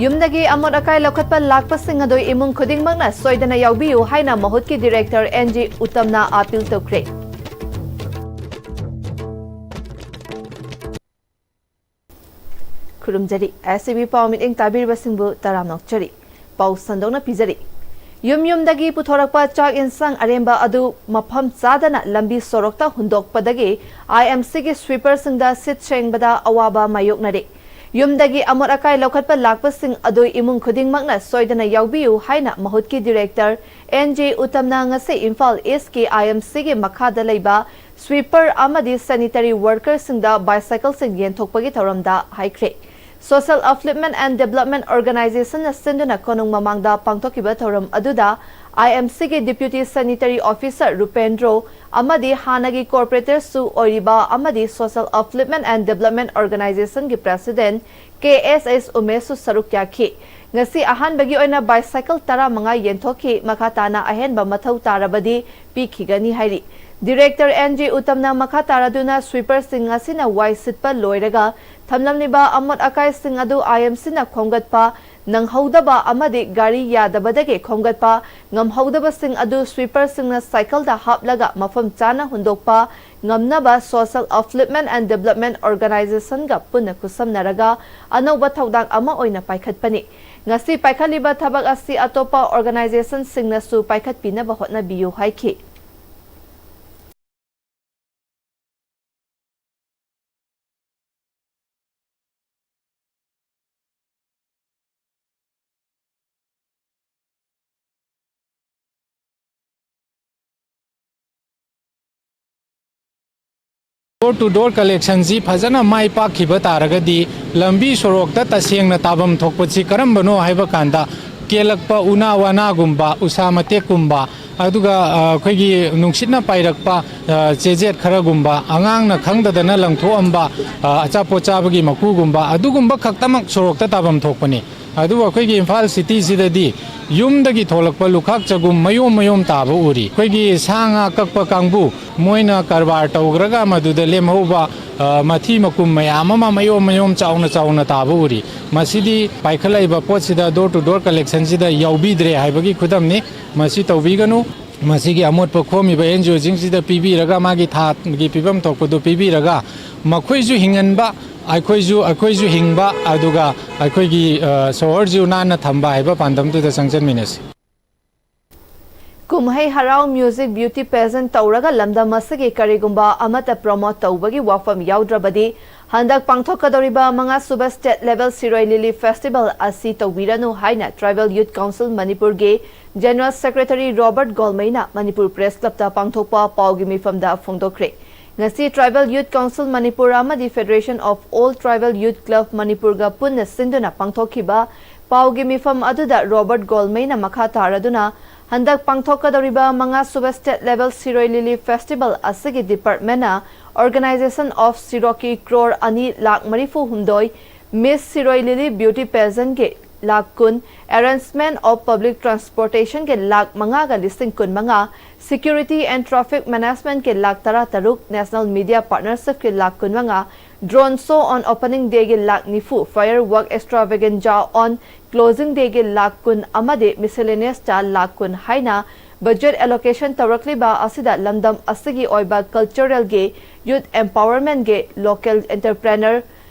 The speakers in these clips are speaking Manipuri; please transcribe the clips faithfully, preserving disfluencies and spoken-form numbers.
ꯌꯨꯝꯗꯒꯤ ꯑꯃꯣꯠ ꯑꯀꯥꯏ ꯂꯧꯈꯠꯄ ꯂꯥꯛꯄꯁꯤꯡ ꯑꯗꯨ ꯏꯃꯨꯡ ꯈꯨꯗꯤꯡꯃꯛꯅ ꯁꯣꯏꯗꯅ ꯌꯥꯎꯕꯤꯌꯨ ꯍꯥꯏꯅ ꯃꯍꯨꯠꯀꯤ ꯗꯤꯔꯦꯛꯇꯔ ꯑꯦꯟ ꯖꯤ ꯎꯇꯝꯅ ꯑꯥꯄꯤꯜ ꯇꯧꯈ꯭ꯔꯦ꯫ ꯈꯨꯔꯨꯝꯖꯔꯤ꯫ ꯑꯦꯁ ꯁꯤ ꯕꯤ ꯄꯥꯎ ꯃꯤꯠꯌꯦꯡ ꯇꯥꯕꯤꯔꯤꯕꯁꯤꯡꯕꯨ ꯇꯔꯥꯝꯅ ꯑꯣꯛꯆꯔꯤ꯫ ꯄꯥꯎ ꯁꯟꯗꯣꯛꯅ ꯄꯤꯖꯔꯤ꯫ ꯌꯨꯝ ꯌꯨꯝꯗꯒꯤ ꯄꯨꯊꯣꯔꯛꯄ ꯆꯥꯛ ꯏꯟꯁꯥꯡ ꯑꯔꯦꯝꯕ ꯑꯗꯨ ꯃꯐꯝ ꯆꯥꯗꯅ ꯂꯝꯕꯤ ꯁꯣꯔꯣꯛꯇ ꯍꯨꯟꯗꯣꯛꯄꯗꯒꯤ ꯑꯥꯏ ꯑꯦꯝ ꯁꯤꯒꯤ ꯁ꯭ꯋꯤꯄꯔꯁꯤꯡꯗ ꯁꯤꯠ ꯁꯦꯡꯕꯗ ꯑꯋꯥꯕ ꯃꯥꯌꯣꯛꯅꯔꯤ꯫ ꯌꯨꯝꯗꯒꯤ ꯑꯃꯣꯠ ꯑꯀꯥꯏ ꯂꯧꯈꯠꯄ ꯂꯥꯛꯄꯁꯤꯡ ꯑꯗꯨ ꯏꯃꯨꯡ ꯈꯨꯗꯤꯡꯃꯛꯅ ꯁꯣꯏꯗꯅ ꯌꯥꯎꯕꯤꯌꯨ ꯍꯥꯏꯅ ꯃꯍꯨꯠꯀꯤ ꯗꯤꯔꯦꯛꯇꯔ ꯑꯦꯟ ꯖꯦ ꯎꯇꯝꯅ ꯉꯁꯤ ꯏꯝꯐꯥꯜ ꯏꯁꯀꯤ ꯑꯥꯏ ꯑꯦꯝ ꯁꯤꯒꯤ ꯃꯈꯥꯗ ꯂꯩꯕ ꯁ꯭ꯋꯤꯄꯔ ꯑꯃꯗꯤ ꯁꯦꯅꯤꯇꯔꯤ ꯋꯥꯔꯀꯔꯁꯤꯡꯗ ꯕꯥꯏꯁꯥꯏꯀꯜꯁꯤꯡ ꯌꯦꯟꯊꯣꯛꯄꯒꯤ ꯊꯧꯔꯝꯗ ꯍꯥꯏꯈ꯭ꯔꯦ꯫ Social Upliftment and Development Organizationꯅ ꯁꯤꯟꯗꯨꯅ ꯀꯣꯅꯨꯡ ꯃꯃꯥꯡꯗ ꯄꯥꯡꯊꯣꯛꯈꯤꯕ ꯊꯧꯔꯝ ꯑꯗꯨꯗ ꯑꯥꯏ ꯑꯦꯝ ꯁꯤꯒꯤ Deputy Sanitary Officer ꯔꯨꯄꯦꯟꯗ꯭ꯔꯣ ꯑꯃꯗꯤ ꯍꯥꯟꯅꯒꯤ ꯀꯣꯔꯄꯣꯔꯦꯇꯔꯁꯨ ꯑꯣꯏꯔꯤꯕ ꯑꯃꯗꯤ Social Upliftment and Development Organizationꯒꯤ President ꯀꯦ ꯑꯦꯁ ꯑꯦꯁ ꯎꯃꯦꯁꯁꯨ ꯁꯔꯨꯛ ꯌꯥꯈꯤ꯫ ꯉꯁꯤ ꯑꯍꯥꯟꯕꯒꯤ ꯑꯣꯏꯅ ꯕꯥꯏꯁꯥꯏꯀꯜ ꯇꯔꯥꯃꯉꯥ ꯌꯦꯟꯊꯣꯛꯈꯤ꯫ ꯃꯈꯥ ꯇꯥꯅ ꯑꯍꯦꯟꯕ ꯃꯊꯧ ꯇꯥꯔꯕꯗꯤ ꯄꯤꯈꯤꯒꯅꯤ ꯍꯥꯏꯔꯤ꯫ ꯗꯤꯔꯦꯛꯇꯔ ꯑꯦꯟ ꯖꯦ ꯎꯇꯝꯅ ꯃꯈꯥ ꯇꯥꯔꯗꯨꯅ ꯁ꯭ꯋꯤꯄꯔꯁꯤꯡ ꯑꯁꯤꯅ ꯋꯥꯏ ꯁꯤꯠꯄ ꯂꯣꯏꯔꯒ ꯊꯝꯂꯝꯂꯤꯕ ꯑꯃꯣꯠ ꯑꯀꯥꯏꯁꯤꯡ ꯑꯗꯨ ꯑꯥꯏ ꯑꯦꯝ ꯁꯤꯅ ꯈꯣꯝꯒꯠꯄ ꯅꯪꯍꯧꯗꯕ ꯑꯃꯗꯤ ꯒꯥꯔꯤ ꯌꯥꯗꯕꯗꯒꯤ ꯈꯣꯝꯒꯠꯄ ꯉꯝꯍꯧꯗꯕꯁꯤꯡ ꯑꯗꯨ ꯁ꯭ꯋꯤꯄꯔꯁꯤꯡꯅ ꯁꯥꯏꯀꯜꯗ ꯍꯥꯞꯂꯒ ꯃꯐꯝ ꯆꯥꯅ ꯍꯨꯟꯗꯣꯛꯄ ꯉꯝꯅꯕ Social Upliftment and Development Organizationꯒ ꯄꯨꯟꯅ ꯈꯨꯠꯁꯝꯅꯔꯒ ꯑꯅꯧꯕ ꯊꯧꯗꯥꯡ ꯑꯃ ꯑꯣꯏꯅ ꯄꯥꯏꯈꯠꯄꯅꯤ꯫ ꯉꯁꯤ ꯄꯥꯏꯈꯠꯂꯤꯕ ꯊꯕꯛ ꯑꯁꯤ ꯑꯇꯣꯞꯄ organizationꯁꯤꯡꯅꯁꯨ ꯄꯥꯏꯈꯠꯄꯤꯅꯕ ꯍꯣꯠꯅꯕꯤꯌꯨ ꯍꯥꯏꯈꯤ꯫ Door to door collectionꯁꯤ ꯐꯖꯅ ꯃꯥꯏ ꯄꯥꯛꯈꯤꯕ ꯇꯥꯔꯒꯗꯤ ꯂꯝꯕꯤ ꯁꯣꯔꯣꯛꯇ ꯇꯁꯦꯡꯅ ꯇꯥꯐꯝ ꯊꯣꯛꯄꯁꯤ ꯀꯔꯝꯕꯅꯣ ꯍꯥꯏꯕ ꯀꯥꯟꯗ, ꯀꯦꯜꯂꯛꯄ ꯎꯅꯥ ꯋꯥꯅꯥꯒꯨꯝꯕ, ꯎꯁꯥ ꯃꯇꯦꯛꯀꯨꯝꯕ, ꯑꯗꯨꯒ, ꯑ, ꯑꯩꯈꯣꯏꯒꯤ ꯅꯨꯡꯁꯤꯠꯅ ꯄꯥꯏꯔꯛꯄ, ꯑ, ꯆꯦꯖꯦꯠ ꯈꯔꯒꯨꯝꯕ, ꯑꯉꯥꯡꯅ ꯈꯪꯗꯗꯅ ꯂꯪꯊꯣꯛꯑꯝꯕ, ꯑ, ꯑꯆꯥꯄꯣꯠ ꯆꯥꯕꯒꯤ ꯃꯀꯨꯒꯨꯝꯕ, ꯑꯗꯨꯒꯨꯝꯕ ꯈꯛꯇꯃꯛ ꯁꯣꯔꯣꯛꯇ ꯇꯥꯐꯝ ꯊꯣꯛꯄꯅꯤ꯫ ꯑꯗꯨꯕꯨ ꯑꯩꯈꯣꯏꯒꯤ ꯏꯝꯐꯥꯜ ꯁꯤꯇꯤꯁꯤꯗꯗꯤ ꯌꯨꯝꯗꯒꯤ ꯊꯣꯛꯂꯛꯄ ꯂꯨꯈꯥꯛ ꯆꯒꯨꯝ ꯃꯌꯣꯝ ꯃꯌꯣꯝ ꯇꯥꯕ ꯎꯔꯤ꯫ ꯑꯩꯈꯣꯏꯒꯤ ꯁꯥ ꯉꯥ ꯀꯛꯄ ꯀꯥꯡꯕꯨ, ꯃꯣꯏꯅ ꯀꯔꯕꯥꯔ ꯇꯧꯈ꯭ꯔꯒ ꯃꯗꯨꯗ ꯂꯦꯝꯍꯧꯕ ꯑ, ꯃꯊꯤ ꯃꯀꯨꯝ ꯃꯌꯥꯝ ꯑꯃ ꯃꯌꯣꯝ ꯃꯌꯣꯝ ꯆꯥꯎꯅ ꯆꯥꯎꯅ ꯇꯥꯕ ꯎꯔꯤ꯫ ꯃꯁꯤꯗꯤ ꯄꯥꯏꯈꯠꯂꯛꯏꯕ ꯄꯣꯠꯁꯤꯗ door to door collectionꯁꯤꯗ ꯌꯥꯎꯕꯤꯗ꯭ꯔꯦ ꯍꯥꯏꯕꯒꯤ ꯈꯨꯗꯝꯅꯤ꯫ ꯃꯁꯤ ꯇꯧꯕꯤꯒꯅꯨ꯫ ꯃꯁꯤꯒꯤ ꯑꯃꯣꯠꯄ ꯈꯣꯝꯃꯤꯕ NGOꯁꯤꯡꯁꯤꯗ ꯄꯤꯕꯤꯔꯒ, ꯃꯥꯒꯤ ꯊꯥꯒꯤ ꯄꯤꯐꯝ ꯊꯣꯛꯄꯗꯨ ꯄꯤꯕꯤꯔꯒ, ꯃꯈꯣꯏꯁꯨ ꯍꯤꯡꯍꯟꯕ, ꯑꯩꯈꯣꯏꯁꯨ, ꯑꯩꯈꯣꯏꯁꯨ ꯍꯤꯡꯕ, ꯑꯗꯨꯒ ꯑꯩꯈꯣꯏꯒꯤ, ꯑ, ꯁꯣꯍꯣꯔꯁꯨ ꯅꯥꯟꯅ ꯊꯝꯕ ꯍꯥꯏꯕ ꯄꯥꯟꯗꯝꯗꯨꯗ ꯆꯪꯁꯤꯟꯃꯤꯟꯅꯁꯤ꯫ ꯀꯨꯝꯍꯩ ꯍꯔꯥꯎ, music, beauty pageant ꯇꯧꯔꯒ ꯂꯝꯗꯝ ꯑꯁꯤꯒꯤ ꯀꯔꯤꯒꯨꯝꯕ ꯑꯃꯠꯇ promote ꯇꯧꯕꯒꯤ ꯋꯥꯐꯝ ꯌꯥꯎꯗ꯭ꯔꯕꯗꯤ, ꯍꯟꯗꯛ ꯄꯥꯡꯊꯣꯛꯀꯗꯧꯔꯤꯕ ꯃꯉꯥꯁꯨꯕ State Level ꯁꯤꯔꯣꯏ ꯂꯤꯂꯤ Festival ꯑꯁꯤ ꯇꯧꯕꯤꯔꯅꯨ ꯍꯥꯏꯅ Tribal Youth Council ꯃꯅꯤꯄꯨꯔꯒꯤ General Secretary ꯔꯣꯕꯔꯠ ꯒꯣꯜꯃꯩꯅ ꯃꯅꯤꯄꯨꯔ Press Clubꯇ ꯄꯥꯡꯊꯣꯛꯄ ꯄꯥꯎꯒꯤ ꯃꯤꯐꯝꯗ ꯐꯣꯡꯗꯣꯛꯈ꯭ꯔꯦ꯫ ꯉꯁꯤ Tribal Youth Council ꯃꯅꯤꯄꯨꯔ ꯑꯃꯗꯤ Federation of All Tribal Youth Club ꯃꯅꯤꯄꯨꯔꯒ ꯄꯨꯟꯅ ꯁꯤꯟꯗꯨꯅ ꯄꯥꯡꯊꯣꯛꯈꯤꯕ ꯄꯥꯎꯒꯤ ꯃꯤꯐꯝ ꯑꯗꯨꯗ ꯔꯣꯕꯔꯠ ꯒꯣꯜꯃꯩꯅ ꯃꯈꯥ ꯇꯥꯔꯗꯨꯅ, ꯍꯟꯗꯛ ꯄꯥꯡꯊꯣꯛꯀꯗꯧꯔꯤꯕ ꯃꯉꯥꯁꯨꯕ State Level ꯁꯤꯔꯣꯏ ꯂꯤꯂꯤ Festival ꯑꯁꯤꯒꯤ departmentꯅ organization of ꯁꯤꯔꯣꯛꯀꯤ ꯀ꯭ꯔꯣꯔ ꯑꯅꯤ ꯂꯥꯛ ꯃꯔꯤꯐꯨ ꯍꯨꯝꯗꯣꯏ, Miss ꯁꯤꯔꯣꯏ ꯂꯤꯂꯤ beauty pageantꯒꯤ ꯂꯥꯛ ꯀꯨꯟ, arrangement of public transportationꯒꯤ ꯂꯥꯛ ꯃꯉꯥꯒ ꯂꯤꯁꯤꯡ ꯀꯨꯟ ꯃꯉꯥ, security and traffic managementꯀꯤ ꯂꯥꯛ ꯇꯔꯥ ꯇꯔꯨꯛ, national media partnershipꯀꯤ ꯂꯥꯛ ꯀꯨꯟ ꯃꯉꯥ, drone show on opening dayꯒꯤ ꯂꯥꯛ ꯅꯤꯐꯨ, firework extravaganza on closing dayꯒꯤ ꯂꯥꯛ ꯀꯨꯟ ꯑꯃꯗꯤ miscellaneousꯇ ꯂꯥꯛ ꯀꯨꯟ ꯍꯥꯏꯅ budget allocation ꯇꯧꯔꯛꯂꯤꯕ ꯑꯁꯤꯗ ꯂꯝꯗꯝ ꯑꯁꯤꯒꯤ ꯑꯣꯏꯕ culturalꯒꯤ, youth empowermentꯒꯤ, local entrepreneur,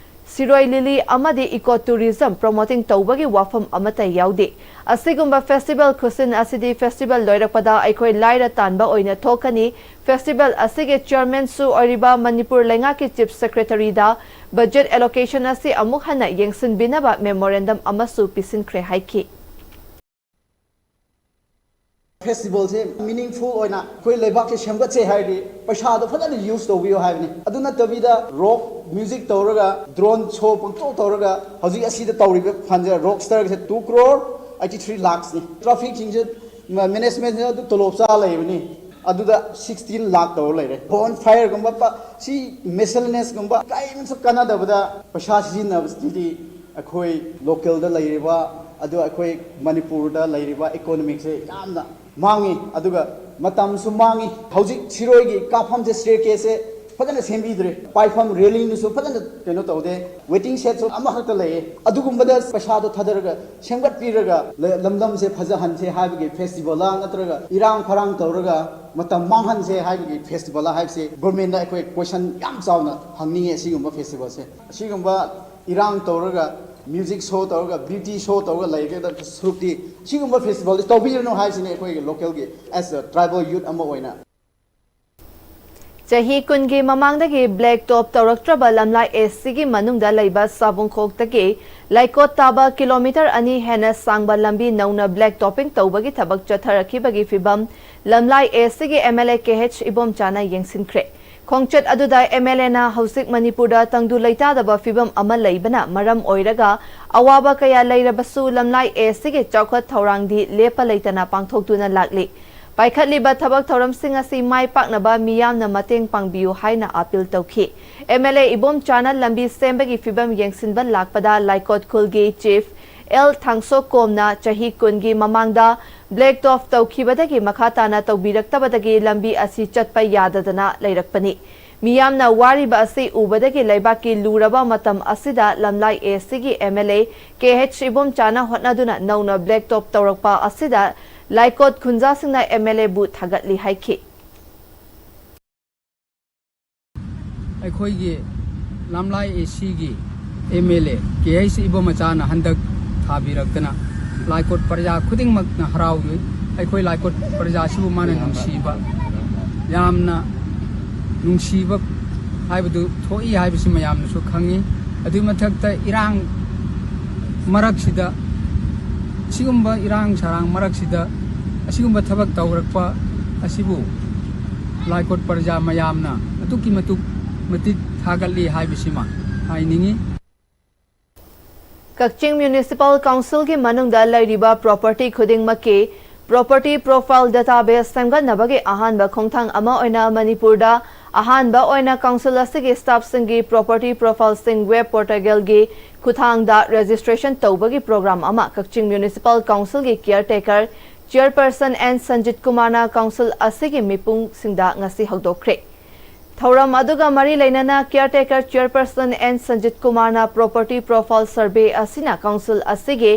ꯁꯤꯔꯣꯏ ꯂꯤꯂꯤ ꯑꯃꯗꯤ eco tourism promoting ꯇꯧꯕꯒꯤ ꯋꯥꯐꯝ ꯑꯃꯠꯇ ꯌꯥꯎꯗꯦ꯫ ꯑꯁꯤꯒꯨꯝꯕ festival ꯈꯨꯁꯤꯟ ꯑꯁꯤꯗꯤ festival ꯂꯣꯏꯔꯛꯄꯗ ꯑꯩꯈꯣꯏ ꯂꯥꯏꯔ ꯇꯥꯟꯕ ꯑꯣꯏꯅ ꯊꯣꯛꯀꯅꯤ꯫ Festival ꯑꯁꯤꯒꯤ chairmanꯁꯨ ꯑꯣꯏꯔꯤꯕ ꯃꯅꯤꯄꯨꯔ ꯂꯩꯉꯥꯛꯀꯤ Chief Secretaryꯗ budget allocation ꯑꯁꯤ ꯑꯃꯨꯛ ꯍꯟꯅ ꯌꯦꯡꯁꯤꯟꯕꯤꯅꯕ memorandum ꯑꯃꯁꯨ ꯄꯤꯁꯤꯟꯈ꯭ꯔꯦ ꯍꯥꯏꯈꯤ꯫ Festivalꯁꯦ meaningful ꯑꯣꯏꯅ ꯑꯩꯈꯣꯏ ꯂꯩꯕꯥꯛꯁꯦ ꯁꯦꯝꯒꯠꯁꯦ ꯍꯥꯏꯔꯗꯤ ꯄꯩꯁꯥꯗꯣ ꯐꯖꯅ use ꯇꯧꯕꯤꯌꯣ ꯍꯥꯏꯕꯅꯤ꯫ ꯑꯗꯨ ꯅꯠꯇꯕꯤꯗ rock music ꯇꯧꯔꯒ, drone show ꯄꯪꯇꯧ ꯇꯧꯔꯒ, ꯍꯧꯖꯤꯛ ꯑꯁꯤꯗ ꯇꯧꯔꯤꯕ fundꯁꯦ, Rockstarꯒꯤꯁꯦ two crore eighty three lakhsꯅꯤ꯫ Trafficꯁꯤꯡꯁꯦ, managementꯁꯤꯡ ꯑꯗꯨ ꯇꯣꯂꯣꯞ ꯆꯥ ꯂꯩꯕꯅꯤ꯫ ꯑꯗꯨꯗ sixteen lakh ꯇꯧꯔ ꯂꯩꯔꯦ꯫ Bonfireꯒꯨꯝꯕ ꯄ-, ꯁꯤ miscellaneousꯒꯨꯝꯕ ꯀꯔꯤꯝꯁꯨ ꯀꯥꯟꯅꯗꯕꯗ ꯄꯩꯁꯥ ꯁꯤꯖꯤꯟꯅꯕꯁꯤꯗꯤ ꯑꯩꯈꯣꯏ localꯗ ꯂꯩꯔꯤꯕ, ꯑꯗꯨ ꯑꯩꯈꯣꯏ ꯃꯅꯤꯄꯨꯔꯗ ꯂꯩꯔꯤꯕ economicꯁꯦ ꯌꯥꯝꯅ ꯃꯥꯡꯉꯤ, ꯑꯗꯨꯒ ꯃꯇꯝꯁꯨ ꯃꯥꯡꯉꯤ꯫ ꯍꯧꯖꯤꯛ ꯁꯤꯔꯣꯏꯒꯤ ꯀꯥꯐꯝꯁꯦ, staircaseꯁꯦ ꯐꯖꯅ ꯁꯦꯝꯕꯤꯗ꯭ꯔꯦ꯫ ꯄꯥꯏꯐꯝ ꯔꯦꯂꯤꯡꯗꯨꯁꯨ ꯐꯖꯅ ꯀꯩꯅꯣ ꯇꯧꯗꯦ꯫ ꯋꯦꯇꯤꯡ ꯁꯦꯗꯁꯨ ꯑꯃꯈꯛꯇ ꯂꯩꯌꯦ꯫ ꯑꯗꯨꯒꯨꯝꯕꯗ ꯄꯩꯁꯥꯗꯣ ꯊꯥꯗꯔꯒ ꯁꯦꯝꯒꯠꯄꯤꯔꯒ ꯂ- ꯂꯝꯗꯝꯁꯦ ꯐꯖꯍꯟꯁꯦ ꯍꯥꯏꯕꯒꯤ ꯐꯦꯁꯇꯤꯚꯦꯜꯂꯥ, ꯅꯠꯇ꯭ꯔꯒ ꯏꯔꯥꯡ ꯐꯔꯥꯡ ꯇꯧꯔꯒ ꯃꯇꯝ ꯃꯥꯡꯍꯟꯁꯦ ꯍꯥꯏꯕꯒꯤ ꯐꯦꯁꯇꯤꯚꯦꯜꯂꯥ ꯍꯥꯏꯕꯁꯦ ꯒꯣꯔꯃꯦꯟꯗ ꯑꯩꯈꯣꯏ ꯀꯣꯏꯁꯟ ꯌꯥꯝ ꯆꯥꯎꯅ ꯍꯪꯅꯤꯡꯉꯦ꯫ ꯑꯁꯤꯒꯨꯝꯕ ꯐꯦꯁꯇꯤꯚꯦꯜꯁꯦ, ꯑꯁꯤꯒꯨꯝꯕ ꯏꯔꯥꯡ ꯇꯧꯔꯒ ꯃ꯭ꯌꯨꯖꯤꯛ ꯁꯣ ꯇꯧꯔꯒ ꯕ꯭ꯌꯨꯇꯤ ꯁꯣ ꯇꯧꯔꯒ ꯂꯩꯒꯗꯕ ꯁꯔꯨꯛꯇꯤ ꯁꯤꯒꯨꯝꯕ ꯐꯦꯁꯇꯤꯚꯦꯜꯁꯦ ꯇꯧꯕꯤꯔꯅꯨ ꯍꯥꯏꯁꯤꯅꯦ ꯑꯩꯈꯣꯏꯒꯤ ꯂꯣꯀꯦꯜꯒꯤ, as a tribal youth ꯑꯃ ꯑꯣꯏꯅ꯫ ꯆꯍꯤ ꯀꯨꯟꯒꯤ ꯃꯃꯥꯡꯗꯒꯤ ꯕ꯭ꯂꯦꯛ ꯇꯣꯞ ꯇꯧꯔꯛꯇ꯭ꯔꯕ ꯂꯝꯂꯥꯏ ꯑꯦꯁꯤꯒꯤ ꯃꯅꯨꯡꯗ ꯂꯩꯕ ꯁꯥꯕꯨꯡꯈꯣꯛꯇꯒꯤ ꯂꯩꯀꯣꯠ ꯇꯥꯕ ꯀꯤꯂꯣꯃꯤꯇꯔ ꯑꯅꯤ ꯍꯦꯟꯅ ꯁꯥꯡꯕ ꯂꯝꯕꯤ ꯅꯧꯅ ꯕ꯭ꯂꯦꯛ ꯇꯣꯞꯄꯤꯡ ꯇꯧꯕꯒꯤ ꯊꯕꯛ ꯆꯠꯊꯔꯛꯈꯤꯕꯒꯤ ꯐꯤꯚꯝ ꯂꯝꯂꯥꯏ ꯑꯦꯁꯤꯒꯤ M L A K H ꯏꯕꯣꯝꯆꯥꯅ ꯌꯦꯡꯁꯤꯟꯈ꯭ꯔꯦ꯫ ꯈꯣꯡꯆꯠ ꯑꯗꯨꯗ ꯑꯦꯝ ꯑꯦꯜ ꯑꯦꯅ ꯍꯧꯖꯤꯛ ꯃꯅꯤꯄꯨꯔꯗ ꯇꯪꯗꯨ ꯂꯩꯇꯥꯗꯕ ꯐꯤꯚꯝ ꯑꯃ ꯂꯩꯕꯅ ꯃꯔꯝ ꯑꯣꯏꯔꯒ ꯑꯋꯥꯕ ꯀꯌꯥ ꯂꯩꯔꯕꯁꯨ ꯂꯝꯂꯥꯏ ꯑꯦꯁꯤꯒꯤ ꯆꯥꯎꯈꯠ ꯊꯧꯔꯥꯡꯗꯤ ꯂꯦꯞꯄ ꯂꯩꯇꯅ ꯄꯥꯡꯊꯣꯛꯇꯨꯅ ꯂꯥꯛꯂꯤ꯫ ꯄꯥꯏꯈꯠꯂꯤꯕ ꯊꯕꯛ ꯊꯧꯔꯝꯁꯤꯡ ꯑꯁꯤ ꯃꯥꯏ ꯄꯥꯛꯅꯕ ꯃꯤꯌꯥꯝꯅ ꯃꯇꯦꯡ ꯄꯥꯡꯕꯤꯌꯨ ꯍꯥꯏꯅ ꯑꯥꯄꯤꯜ ꯇꯧꯈꯤ꯫ ꯑꯦꯝ ꯑꯦꯜ ꯑꯦ ꯏꯕꯣꯝꯆꯥꯅ ꯂꯝꯕꯤ ꯁꯦꯝꯕꯒꯤ ꯐꯤꯚꯝ ꯌꯦꯡꯁꯤꯟꯕ ꯂꯥꯛꯄꯗ ꯂꯥꯏꯀꯣꯠ ꯈꯨꯜꯒꯤ ꯆꯤꯐ ꯑꯦꯜ ꯊꯥꯡꯁꯣꯛꯀꯣꯝꯅ ꯆꯍꯤ ꯀꯨꯟꯒꯤ ꯃꯃꯥꯡꯗ ꯕ꯭ꯂꯦꯛ ꯇꯣꯞ ꯇꯧꯈꯤꯕꯗꯒꯤ ꯃꯈꯥ ꯇꯥꯅ ꯇꯧꯕꯤꯔꯛꯇꯕꯗꯒꯤ ꯂꯝꯕꯤ ꯑꯁꯤ ꯆꯠꯄ ꯌꯥꯗꯗꯅ ꯂꯩꯔꯛꯄꯅꯤ꯫ ꯃꯤꯌꯥꯝꯅ ꯋꯥꯔꯤꯕ ꯑꯁꯤ ꯎꯕꯗꯒꯤ ꯂꯩꯕꯥꯛꯀꯤ ꯂꯨꯔꯕ ꯃꯇꯝ ꯑꯁꯤꯗ ꯂꯝꯂꯥꯏ ꯑꯦꯁꯤꯒꯤ M L A K H ꯏꯕꯣꯝꯆꯥꯅ ꯍꯣꯠꯅꯗꯨꯅ ꯅꯧꯅ ꯕ꯭ꯂꯦꯛ ꯇꯣꯞ ꯇꯧꯔꯛꯄ ꯑꯁꯤꯗ ꯂꯥꯏꯀꯣꯠ ꯈꯨꯟꯖꯥꯁꯤꯡꯅ ꯑꯦꯝ ꯑꯦꯜ ꯑꯦꯕꯨ ꯊꯥꯒꯠꯂꯤ ꯍꯥꯏꯈꯤ꯫ ꯑꯩꯈꯣꯏꯒꯤ ꯂꯝꯂꯥꯏ ꯑꯦꯁꯤꯒꯤ M L A K H ꯏꯕꯣꯝꯆꯥꯅ ꯍꯟꯗꯛ ꯊꯥꯕꯤꯔꯛꯇꯅ ꯂꯥꯏꯀꯣꯠ ꯄ꯭ꯔꯖꯥ ꯈꯨꯗꯤꯡꯃꯛꯅ ꯍꯔꯥꯎꯏ꯫ ꯑꯩꯈꯣꯏ ꯂꯥꯏꯀꯣꯠ ꯄ꯭ꯔꯖꯥꯁꯤꯕꯨ ꯃꯥꯅ ꯅꯨꯡꯁꯤꯕ, ꯌꯥꯝꯅ ꯅꯨꯡꯁꯤꯕ ꯍꯥꯏꯕꯗꯨ ꯊꯣꯛꯏ ꯍꯥꯏꯕꯁꯤ ꯃꯌꯥꯝꯅꯁꯨ ꯈꯪꯏ꯫ ꯑꯗꯨꯒꯤ ꯃꯊꯛꯇ ꯏꯔꯥꯡ ꯃꯔꯛꯁꯤꯗ, ꯁꯤꯒꯨꯝꯕ ꯏꯔꯥꯡ ꯁꯔꯥꯡ ꯃꯔꯛꯁꯤꯗ ꯑꯁꯤꯒꯨꯝꯕ ꯊꯕꯛ ꯇꯧꯔꯛꯄ ꯑꯁꯤꯕꯨ ꯂꯥꯏꯀꯣꯠ ꯄ꯭ꯔꯖꯥ ꯃꯌꯥꯝꯅ ꯑꯗꯨꯛꯀꯤ ꯃꯇꯤꯛ ꯃꯇꯤꯛ ꯊꯥꯒꯠꯂꯤ ꯍꯥꯏꯕꯁꯤꯃ ꯍꯥꯏꯅꯤꯡꯏ꯫ ꯀꯛꯆꯤꯡ ꯃ꯭ꯌꯨꯅꯤꯁꯤꯄꯥꯜ ꯀꯥꯎꯟꯁꯤꯜꯒꯤ ꯃꯅꯨꯡꯗ ꯂꯩꯔꯤꯕ ꯄ꯭ꯔꯣꯄꯔꯇꯤ ꯈꯨꯗꯤꯡꯃꯛꯀꯤ ꯄ꯭ꯔꯣꯄꯔꯇꯤ ꯄ꯭ꯔꯣꯐꯥꯏꯜ ꯗꯦꯇꯥꯕꯦꯁ ꯁꯦꯝꯒꯠꯅꯕꯒꯤ ꯑꯍꯥꯟꯕ ꯈꯣꯡꯊꯥꯡ ꯑꯃ ꯑꯣꯏꯅ ꯃꯅꯤꯄꯨꯔꯗ ꯑꯍꯥꯟꯕ ꯑꯣꯏꯅ ꯀꯥꯎꯟꯁꯤꯜ ꯑꯁꯤꯒꯤ ꯁ꯭ꯇꯥꯐꯁꯤꯡꯒꯤ ꯄ꯭ꯔꯣꯄꯔꯇꯤ ꯄ꯭ꯔꯣꯐꯥꯏꯜꯁꯤꯡ ꯋꯦꯕ ꯄꯣꯔꯇꯦꯜꯒꯤ ꯈꯨꯊꯥꯡꯗ ꯔꯦꯖꯤꯁꯇ꯭ꯔꯦꯁꯟ ꯇꯧꯕꯒꯤ ꯄ꯭ꯔꯣꯒ꯭ꯔꯥꯝ ꯑꯃ ꯀꯛꯆꯤꯡ ꯃ꯭ꯌꯨꯅꯤꯁꯤꯄꯥꯜ ꯀꯥꯎꯟꯁꯤꯜꯒꯤ ꯀꯤꯌꯔꯇꯦꯀꯔ ꯆꯤꯌꯔꯄꯔꯁꯟ ꯑꯦꯟ ꯁꯟꯖꯤꯠ ꯀꯨꯃꯥꯔꯅ ꯀꯥꯎꯟꯁꯤꯜ ꯑꯁꯤꯒꯤ ꯃꯤꯄꯨꯝꯁꯤꯡꯗ ꯉꯁꯤ ꯍꯧꯗꯣꯛꯈ꯭ꯔꯦ꯫ ꯊꯧꯔꯝ ꯑꯗꯨꯒ ꯃꯔꯤ ꯂꯩꯅꯅ caretaker chairperson N ꯁꯟꯖꯤꯠ ꯀꯨꯃꯥꯔꯅ property profile survey ꯑꯁꯤꯅ council ꯑꯁꯤꯒꯤ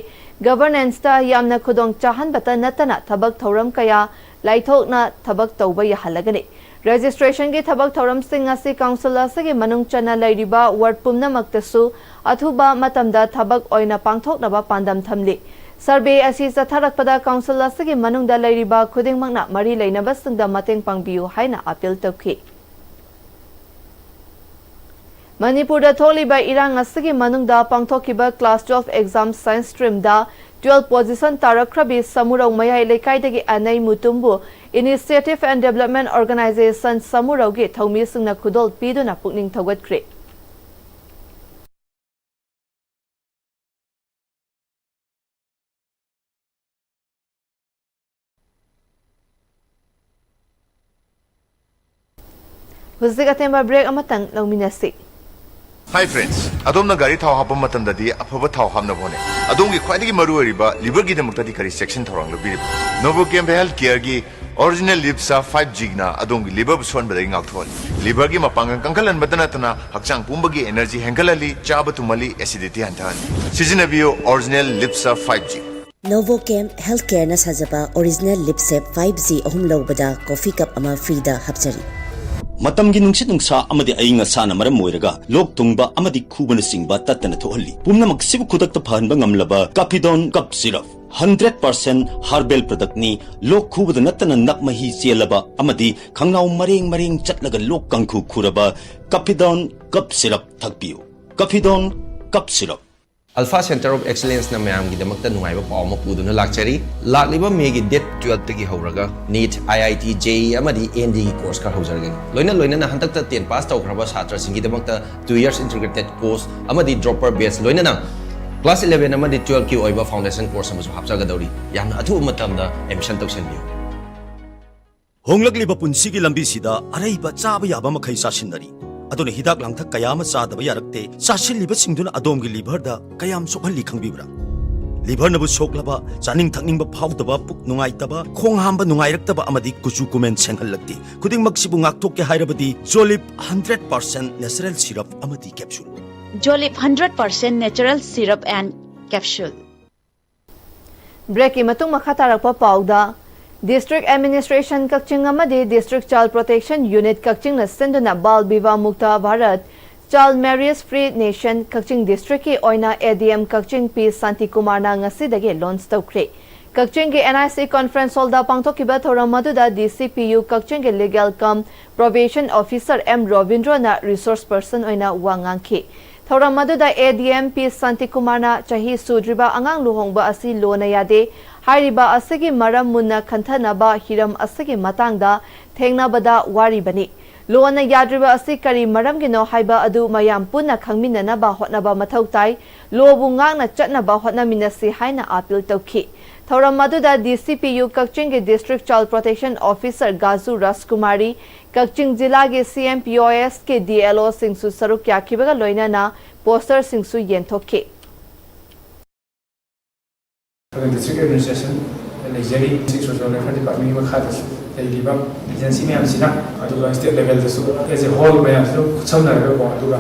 governance ꯇ ꯌꯥꯝꯅ ꯈꯨꯗꯣꯡ ꯆꯥꯍꯟꯕꯇ ꯅꯠꯇꯅ ꯊꯕꯛ ꯊꯧꯔꯝ ꯀꯌꯥ ꯂꯥꯏꯊꯣꯛꯅ ꯊꯕꯛ ꯇꯧꯕ ꯌꯥꯍꯜꯂꯒꯅꯤ꯫ Registration ꯒꯤ ꯊꯕꯛ ꯊꯧꯔꯝꯁꯤꯡ ꯑꯁꯤ council ꯑꯁꯤꯒꯤ ꯃꯅꯨꯡ ꯆꯟꯅ ꯂꯩꯔꯤꯕ ward ꯄꯨꯝꯅꯃꯛꯇꯁꯨ ꯑꯊꯨꯕ ꯃꯇꯝꯗ ꯊꯕꯛ ꯑꯣꯏꯅ ꯄꯥꯡꯊꯣꯛꯅꯕ ꯄꯥꯟꯗꯝ ꯊꯝꯂꯤ꯫ Survey ꯑꯁꯤ ꯆꯠꯊꯔꯛꯄꯗ council ꯑꯁꯤꯒꯤ ꯃꯅꯨꯡꯗ ꯂꯩꯔꯤꯕ ꯈꯨꯗꯤꯡꯃꯛꯅ ꯃꯔꯤ ꯂꯩꯅꯕꯁꯤꯡꯗ ꯃꯇꯦꯡ ꯄꯥꯡꯕꯤꯌꯨ ꯍꯥꯏꯅ appeal ꯇꯧꯈꯤ꯫ ꯃꯅꯤꯄꯨꯔꯗ ꯊꯣꯛꯂꯤꯕ ꯏꯔꯥꯡ ꯑꯁꯤꯒꯤ ꯃꯅꯨꯡꯗ ꯄꯥꯡꯊꯣꯛꯈꯤꯕ class twelve exam science stream ꯗ twelve position ꯇꯥꯔꯛꯈ꯭ꯔꯕꯤ ꯁꯃꯨꯔꯧ ꯃꯌꯥꯏ ꯂꯩꯀꯥꯏꯗꯒꯤ ꯑꯅꯩ ꯃꯨꯇꯨꯝꯕꯨ Initiative and Development Organization ꯁꯃꯨꯔꯧꯒꯤ ꯊꯧꯃꯤꯁꯤꯡꯅ ꯈꯨꯗꯣꯜ ꯄꯤꯗꯨꯅ ꯄꯨꯛꯅꯤꯡ ꯊꯧꯒꯠꯈ꯭ꯔꯦ꯫ ꯍꯧꯖꯤꯛ ꯑꯇꯦꯟꯕ break ꯑꯃꯇꯪ ꯂꯧꯃꯤꯟꯅꯁꯤ꯫ Hi friends, ꯑꯗꯣꯝꯅ ꯒꯥꯔꯤ ꯊꯥꯎ ꯍꯥꯞꯄ ꯃꯇꯝꯗꯗꯤ ꯑꯐꯕ ꯊꯥꯎ ꯍꯥꯞꯅꯕ ꯍꯣꯠꯅꯩ꯫ ꯑꯗꯣꯝꯒꯤ ꯈ꯭ꯋꯥꯏꯗꯒꯤ ꯃꯔꯨ ꯑꯣꯏꯔꯤꯕ liver ꯒꯤꯗꯃꯛꯇꯗꯤ ꯀꯔꯤ ꯆꯦꯛꯁꯤꯟ ꯊꯧꯔꯥꯡ ꯂꯧꯕꯤꯔꯤꯕ? Novochem Health Care ꯒꯤ Original Lipsa five G ꯅ ꯑꯗꯣꯝꯒꯤ liver ꯕꯨ ꯁꯣꯟꯕꯗꯒꯤ ꯉꯥꯛꯊꯣꯛꯍꯜꯂꯤ꯫ Liver ꯒꯤ ꯃꯄꯥꯡꯒꯜ ꯀꯟꯈꯠꯍꯟꯕꯇ ꯅꯠꯇꯅ ꯍꯛꯆꯥꯡ ꯄꯨꯝꯕꯒꯤ energy ꯍꯦꯟꯒꯠꯍꯜꯂꯤ, ꯆꯥꯕ ꯇꯨꯝꯍꯜꯂꯤ, acidity ꯍꯟꯊꯍꯜꯂꯤ꯫ ꯁꯤꯖꯤꯟꯅꯕꯤꯌꯨ Original Lipsa five G꯫ Novochem Healthcare ꯅ ꯁꯥꯖꯕ Original Lipsa five G ꯑꯍꯨꯝ ꯂꯧꯕꯗ coffee cup ꯑꯃ free ꯗ ꯍꯥꯞꯆꯔꯤ꯫ ꯃꯇꯝꯒꯤ ꯅꯨꯡꯁꯤꯠ ꯅꯨꯡꯁꯥ ꯑꯃꯗꯤ ꯑꯏꯪ ꯑꯁꯥꯅ ꯃꯔꯝ ꯑꯣꯏꯔꯒ ꯂꯣꯛ ꯊꯨꯡꯕ ꯑꯃꯗꯤ ꯈꯨꯕꯅꯆꯤꯡꯕ ꯇꯠꯇꯅ ꯊꯣꯛꯍꯜꯂꯤ꯫ ꯄꯨꯝꯅꯃꯛꯁꯤꯕꯨ ꯈꯨꯗꯛꯇ ꯐꯍꯟꯕ ꯉꯝꯂꯕ Caphidone Cough Syrup, hundred percent herbal product ꯅꯤ꯫ ꯂꯣꯛ ꯈꯨꯕꯗ ꯅꯠꯇꯅ ꯅꯞ ꯃꯍꯤ ꯆꯦꯜꯂꯕ ꯑꯃꯗꯤ ꯈꯪꯅꯥꯎ ꯃꯔꯦꯡ ꯃꯔꯦꯡ ꯆꯠꯂꯒ ꯂꯣꯛ ꯀꯥꯡꯈꯨ ꯈꯨꯔꯕ Caphidone Cough Syrup ꯊꯛꯄꯤꯌꯨ꯫ Caphidone Cough Syrup꯫ Alpha Center of Excellence ꯅ ꯃꯌꯥꯝꯒꯤꯗꯃꯛꯇ ꯅꯨꯡꯉꯥꯏꯕ ꯄꯥꯎ ꯑꯃ ꯄꯨꯗꯨꯅ ꯂꯥꯛꯆꯔꯤ꯫ ꯂꯥꯛꯂꯤꯕ May ꯒꯤ date twelve ꯇꯒꯤ ꯍꯧꯔꯒ NEET, IIT, JEE ꯑꯃꯗꯤ AND ꯒꯤ course ꯈꯔ ꯍꯧꯖꯔꯒꯅꯤ꯫ ꯂꯣꯏꯅ ꯂꯣꯏꯅꯅ ꯍꯟꯗꯛꯇ ten pass ꯇꯧꯈ꯭ꯔꯕ ꯁꯥꯇ꯭ꯔꯁꯤꯡꯒꯤꯗꯃꯛꯇ two years integrated course ꯑꯃꯗꯤ dropper batch, ꯂꯣꯏꯅꯅ class eleven ꯑꯃꯗꯤ twelve ꯀꯤ ꯑꯣꯏꯕ foundation course ꯑꯃꯁꯨ ꯍꯥꯞꯆꯒꯗꯧꯔꯤ꯫ ꯌꯥꯝꯅ ꯑꯊꯨꯕ ꯃꯇꯝꯗ admission ꯇꯧꯁꯤꯟꯕꯤꯌꯨ꯫ ꯍꯣꯡꯂꯛꯂꯤꯕ ꯄꯨꯟꯁꯤꯒꯤ ꯂꯝꯕꯤꯁꯤꯗ ꯑꯔꯩꯕ ꯆꯥꯕ ꯌꯥꯕ ꯃꯈꯩ ꯆꯥꯁꯤꯟꯅꯔꯤ꯫ ꯑꯗꯨꯅ ꯍꯤꯗꯥꯛ ꯂꯥꯡꯊꯛ ꯀꯌꯥ ꯑꯃ ꯆꯥꯗꯕ ꯌꯥꯔꯛꯇꯦ꯫ ꯆꯥꯁꯤꯜꯂꯤꯕꯁꯤꯡꯗꯨꯅ ꯑꯗꯣꯝꯒꯤ liver ꯗ ꯀꯌꯥꯝ ꯁꯣꯛꯍꯜꯂꯤ ꯈꯪꯕꯤꯕ꯭ꯔꯥ? ꯂꯤꯚꯔꯅꯕꯨ ꯁꯣꯛꯂꯕ, ꯆꯥꯅꯤꯡ ꯊꯛꯅꯤꯡꯕ ꯐꯥꯎꯗꯕ, ꯄꯨꯛ ꯅꯨꯡꯉꯥꯏꯇꯕ, ꯈꯣꯡ ꯍꯥꯝꯕ ꯅꯨꯡꯉꯥꯏꯔꯛꯇꯕ ꯑꯃꯗꯤ ꯀꯨꯆꯨ ꯀꯨꯃꯦꯟ ꯁꯦꯡꯍꯜꯂꯛꯇꯦ꯫ ꯈꯨꯗꯤꯡꯃꯛꯁꯤꯕꯨ ꯉꯥꯛꯊꯣꯛꯀꯦ ꯍꯥꯏꯔꯕꯗꯤ ꯖꯣꯂꯤꯞ ꯍꯟꯗ꯭ꯔꯦꯠ ꯄꯥꯔꯁꯦꯟ ꯅꯦꯆꯔꯦꯜ ꯁꯤꯔꯞ ꯑꯃꯗꯤ capsule. Jolip hundred percent natural syrup and capsule. ꯕ꯭ꯔꯦꯛꯀꯤ ꯃꯇꯨꯡ ꯃꯈꯥ ꯇꯥꯔꯛꯄ ꯄꯥꯎꯗ, District Administration ꯀꯛꯆꯤꯡ ꯑꯃꯗꯤ District Child Protection Unit ꯀꯛꯆꯤꯡꯅ ꯁꯤꯟꯗꯨꯅ ꯕꯥꯜ ꯕꯤꯕꯥꯍ ꯃꯨꯛꯇ Bharat, Child Marriage Free Nation ꯀꯛꯆꯤꯡ district ꯀꯤ ꯑꯣꯏꯅ A D M ꯀꯛꯆꯤꯡ ꯄꯤ ꯁꯥꯟꯇꯤꯀꯨꯃꯥꯔꯅ ꯉꯁꯤꯗꯒꯤ launch ꯇꯧꯈ꯭ꯔꯦ꯫ ꯀꯛꯆꯤꯡꯒꯤ N I C conference hall ꯗ ꯄꯥꯡꯊꯣꯛꯈꯤꯕ ꯊꯧꯔꯝ ꯑꯗꯨꯗ D C P U ꯀꯛꯆꯤꯡꯒꯤ Legal cum Probation Officer M ꯔꯣꯕꯤꯟꯗ꯭ꯔꯣꯅ resource person ꯑꯣꯏꯅ ꯋꯥ ꯉꯥꯡꯈꯤ꯫ ꯊꯧꯔꯝ ꯑꯗꯨꯗ A D M ꯄꯤ ꯁꯥꯟꯇꯤꯀꯨꯃꯥꯔꯅ ꯆꯍꯤ ꯁꯨꯗ꯭ꯔꯤꯕ ꯑꯉꯥꯡ ꯂꯨꯍꯣꯡꯕ ꯑꯁꯤ ꯂꯣꯅ ꯌꯥꯗꯦ꯫ ꯍꯥꯏꯔꯤꯕ ꯑꯁꯤꯒꯤ ꯃꯔꯝ ꯃꯨꯟꯅ ꯈꯟꯊꯅꯕ ꯍꯤꯔꯝ ꯑꯁꯤꯒꯤ ꯃꯇꯥꯡꯗ ꯊꯦꯡꯅꯕꯗ ꯋꯥꯔꯤꯕꯅꯤ꯫ ꯂꯣꯅ ꯌꯥꯗ꯭ꯔꯤꯕ ꯑꯁꯤ ꯀꯔꯤ ꯃꯔꯝꯒꯤꯅꯣ ꯍꯥꯏꯕ ꯑꯗꯨ ꯃꯌꯥꯝ ꯄꯨꯟꯅ ꯈꯪꯃꯤꯟꯅꯅꯕ ꯍꯣꯠꯅꯕ ꯃꯊꯧ ꯇꯥꯏ꯫ ꯂꯣꯕꯨ ꯉꯥꯛꯅ ꯆꯠꯅꯕ ꯍꯣꯠꯅꯃꯤꯟꯅꯁꯤ ꯍꯥꯏꯅ appeal ꯇꯧꯈꯤ꯫ ꯊꯧꯔꯝ ꯑꯗꯨꯗ D C P U ꯀꯛꯆꯤꯡꯒꯤ District Child Protection Officer ꯒꯥꯖꯨ ꯔꯥꯖꯀꯨꯃꯥꯔꯤ, ꯀꯛꯆꯤꯡ ꯖꯤꯂꯥꯒꯤ C M P O S ꯀꯤ D L O ꯁꯤꯡꯁꯨ ꯁꯔꯨꯛ ꯌꯥꯈꯤꯕꯒ ꯂꯣꯏꯅꯅ poster ꯁꯤꯡꯁꯨ ꯌꯦꯟꯊꯣꯛꯈꯤ꯫ ꯑꯩꯈꯣꯏꯅ district administration ꯂꯩꯖꯔꯤ, district social welfare department ꯀꯤ ꯃꯈꯥꯗꯁꯨ ꯂꯩꯔꯤꯕ agency ꯃꯌꯥꯝꯁꯤꯅ, ꯑꯗꯨꯒ state level ꯗꯁꯨ as a whole ꯃꯌꯥꯝꯁꯤꯅ ꯈꯨꯠꯁꯝꯅꯔꯒꯀꯣ, ꯑꯗꯨꯒ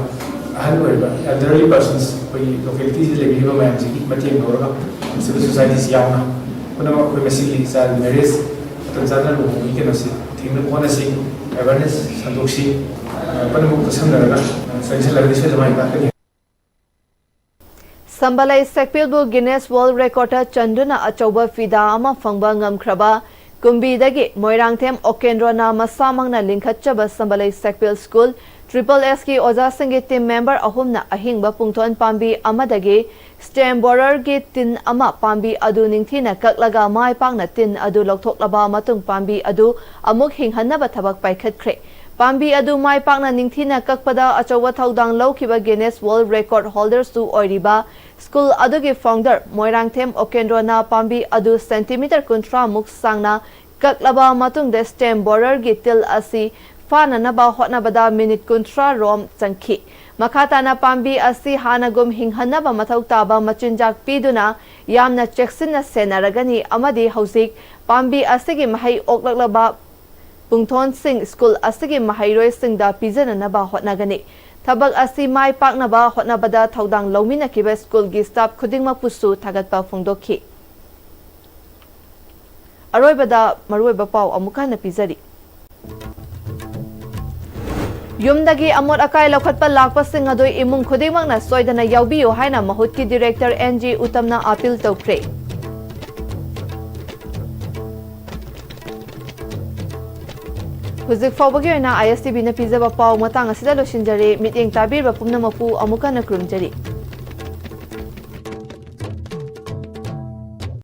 ꯑꯍꯜ ꯑꯣꯏꯔꯕ elderly persons ꯑꯩꯈꯣꯏꯒꯤ locality ꯁꯤꯗ ꯂꯩꯕꯤꯔꯤꯕ ꯃꯌꯥꯝꯁꯤꯒꯤ ꯃꯇꯦꯡ ꯂꯧꯔꯒ civil society ꯁꯤ ꯌꯥꯎꯅ ꯄꯨꯝꯅꯃꯛ ꯑꯩꯈꯣꯏ ꯃꯁꯤꯒꯤ child marriage, ꯃꯇꯝ ꯆꯥꯗꯅ ꯂꯨꯍꯣꯡꯕꯒꯤ ꯀꯩꯅꯣꯁꯤ ꯊꯤꯡꯅꯕ ꯍꯣꯠꯅꯁꯤ, awareness ꯁꯟꯗꯣꯛꯁꯤ, ꯄꯨꯝꯅꯃꯛ ꯈꯨꯠꯁꯝꯅꯔꯒ ꯆꯪꯁꯤꯜꯂꯒꯗꯤ ꯁꯣꯏꯗꯅ ꯃꯥꯏ ꯄꯥꯛꯀꯅꯤ꯫ ꯁꯝꯕꯂꯩ ꯁꯦꯛꯄꯤꯜꯕꯨ Guinness World Record ꯇ ꯆꯟꯗꯨꯅ ꯑꯆꯧꯕ ꯐꯤꯗꯥ ꯑꯃ ꯐꯪꯕ ꯉꯝꯈ꯭ꯔꯕ ꯀꯨꯝꯕꯤꯗꯒꯤ ꯃꯣꯏꯔꯥꯡꯊꯦꯝ ꯑꯣꯀꯦꯟꯗ꯭ꯔꯣꯅ ꯃꯁꯥꯃꯛꯅ ꯂꯤꯡꯈꯠꯆꯕ ꯁꯝꯕꯂꯩ ꯁꯦꯛꯄꯤꯜ ꯁ꯭ꯀꯨꯜ triple S ꯀꯤ ꯑꯣꯖꯥꯁꯤꯡꯒꯤ team member ꯑꯍꯨꯝꯅ ꯑꯍꯤꯡꯕ ꯄꯨꯡꯊꯣꯟ ꯄꯥꯝꯕꯤ ꯑꯃꯗꯒꯤ stem borer ꯒꯤ ꯇꯤꯟ ꯑꯃ ꯄꯥꯝꯕꯤ ꯑꯗꯨ ꯅꯤꯡꯊꯤꯅ ꯀꯛꯂꯒ ꯃꯥꯏ ꯄꯥꯛꯅ ꯇꯤꯟ ꯑꯗꯨ ꯂꯧꯊꯣꯛꯂꯕ ꯃꯇꯨꯡ ꯄꯥꯝꯕꯤ ꯑꯗꯨ ꯑꯃꯨꯛ ꯍꯤꯡꯍꯟꯅꯕ ꯊꯕꯛ ꯄꯥꯏꯈꯠꯈ꯭ꯔꯦ꯫ ꯄꯥꯝꯕꯤ ꯑꯗꯨ ꯃꯥꯏ ꯄꯥꯛꯅ ꯅꯤꯡꯊꯤꯅ ꯀꯛꯄꯗ ꯑꯆꯧꯕ ꯊꯧꯗꯥꯡ ꯂꯧꯈꯤꯕ Guinness World Record holder ꯁꯨ ꯑꯣꯏꯔꯤꯕ ꯁ꯭ꯀꯨꯜ ꯑꯗꯨꯒꯤ founder ꯃꯣꯏꯔꯥꯡꯊꯦꯝ ꯑꯣꯀꯦꯟꯗ꯭ꯔꯣꯅ ꯄꯥꯝꯕꯤ ꯑꯗꯨ centimeter ꯀꯨꯟꯊ꯭ꯔꯥ ꯃꯨꯛ ꯁꯥꯡꯅ ꯀꯛꯂꯕ ꯃꯇꯨꯡꯗ stem borer ꯒꯤ ꯇꯤꯜ ꯑꯁꯤ ꯐꯥꯅꯅꯕ ꯍꯣꯠꯅꯕꯗ minute ꯀꯨꯟꯊ꯭ꯔꯥ ꯔꯣꯝ ꯆꯪꯈꯤ꯫ ꯃꯈꯥ ꯇꯥꯅ ꯄꯥꯝꯕꯤ ꯑꯁꯤ ꯍꯥꯟꯅꯒꯨꯝ ꯍꯤꯡꯍꯟꯅꯕ ꯃꯊꯧ ꯇꯥꯕ ꯃꯆꯤꯟꯖꯥꯛ ꯄꯤꯗꯨꯅ ꯌꯥꯝꯅ ꯆꯦꯛꯁꯤꯟꯅ ꯁꯦꯟꯅꯔꯒꯅꯤ ꯑꯃꯗꯤ ꯍꯧꯖꯤꯛ ꯄꯥꯝꯕꯤ ꯑꯁꯤꯒꯤ ꯃꯍꯩ ꯑꯣꯛꯂꯛꯂꯕ ꯄꯨꯡꯊꯣꯟꯁꯤꯡ ꯁ꯭ꯀꯨꯜ ꯑꯁꯤꯒꯤ ꯃꯍꯩꯔꯣꯏꯁꯤꯡꯗ ꯄꯤꯖꯅꯅꯕ ꯍꯣꯠꯅꯒꯅꯤ꯫ ꯊꯕꯛ ꯑꯁꯤ ꯃꯥꯏ ꯄꯥꯛꯅꯕ ꯍꯣꯠꯅꯕꯗ ꯊꯧꯗꯥꯡ ꯂꯧꯃꯤꯟꯅꯈꯤꯕ ꯁ꯭ꯀꯨꯜꯒꯤ ꯁ꯭ꯇꯥꯐ ꯈꯨꯗꯤꯡꯃꯛꯄꯨꯁꯨ ꯊꯥꯒꯠꯄ ꯐꯣꯡꯗꯣꯛꯈꯤ꯫ ꯑꯔꯣꯏꯕꯗ ꯃꯔꯨꯑꯣꯏꯕ ꯄꯥꯎ ꯑꯃꯨꯛ ꯍꯟꯅ ꯄꯤꯖꯔꯤ꯫ ꯌꯨꯝꯗꯒꯤ ꯑꯃꯣꯠ ꯑꯀꯥꯏ ꯂꯧꯈꯠꯄ ꯂꯥꯛꯄꯁꯤꯡ ꯑꯗꯨ ꯏꯃꯨꯡ ꯈꯨꯗꯤꯡꯃꯛꯅ ꯁꯣꯏꯗꯅ ꯌꯥꯎꯕꯤꯌꯨ ꯍꯥꯏꯅ ꯃꯍꯨꯠꯀꯤ ꯗꯤꯔꯦꯛꯇꯔ ꯑꯦꯟ ꯖꯤ ꯎꯇꯝꯅ ꯑꯥꯄꯤꯜ ꯇꯧꯈ꯭ꯔꯦ꯫ ꯍꯧꯖꯤꯛ ꯐꯥꯎꯕꯒꯤ ꯑꯣꯏꯅ ꯑꯥꯏ ꯑꯦꯁ ꯇꯤ ꯚꯤꯅ ꯄꯤꯖꯕ ꯄꯥꯎ ꯃꯇꯥꯡ ꯑꯁꯤꯗ ꯂꯣꯏꯁꯤꯟꯖꯔꯦ꯫ ꯃꯤꯠꯌꯦꯡ ꯇꯥꯕꯤꯔꯤꯕ ꯄꯨꯝꯅꯃꯛꯄꯨ ꯑꯃꯨꯛ ꯍꯟꯅ ꯈꯨꯔꯨꯝꯖꯔꯤ꯫